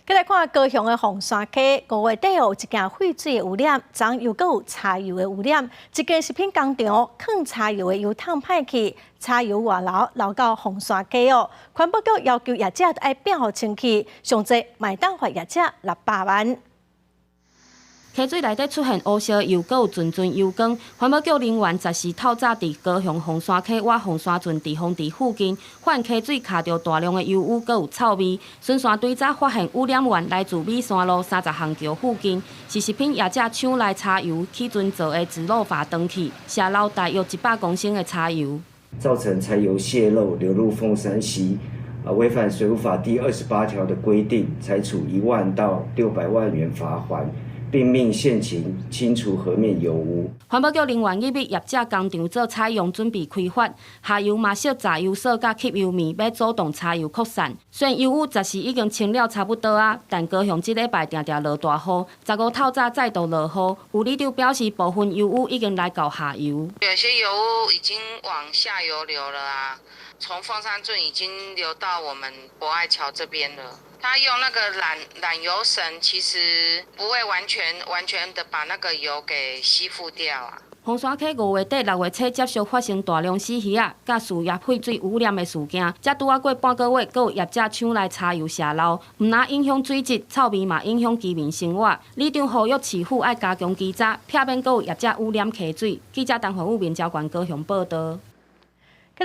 繼來看高雄的鳳山溪，5月底有一件廢水的污染，昨又閣有柴油的污染。一間食品工廠囥柴油的油桶歹去，柴油外流流到鳳山溪哦。環保局要求業者愛摒予清氣，上濟嘛會當罰業者600萬。溪水內底出現烏色油，閣有陣陣油光。環保局人員10時透早佇高雄鳳山溪倚鳳山圳滯洪池附近，發現溪水卡著大量的油污，閣有臭味。巡線追查發現污染源來自米山路30巷橋附近，是食品業者廠內柴油起陣做的自漏閥斷去，洩漏大約100公升的柴油，造成柴油洩漏流入鳳山溪，啊，違反水務法第28條的規定，裁處1萬到600萬元罰鍰。並命現勤清除河面油污。環保局人員入去業者工廠做採樣，準備開罰。下游嘛設閘油所佮吸油棉，欲阻擋柴油擴散。雖然油污10時已經清了差不多啊，但高雄這禮拜定定落大雨，15透早再度落雨。有里長表示，部分油污已經來到下游。有些油污已經往下游流了啊，從鳳山圳已經流到我們博愛橋這邊了。他用那個攔攔油繩，其實不會完全完全的把那個油給吸附掉啊。鳳山溪5月底、6月初接續發生大量死魚仔，佮事業廢水污染的事件，才拄仔過半個月，閣有業者廠內柴油洩漏，毋但影響水質，臭味嘛影響居民生活。里長呼籲市府愛加強稽查，避免閣有業者污染溪水。記者陳宏武、面交關高雄報導。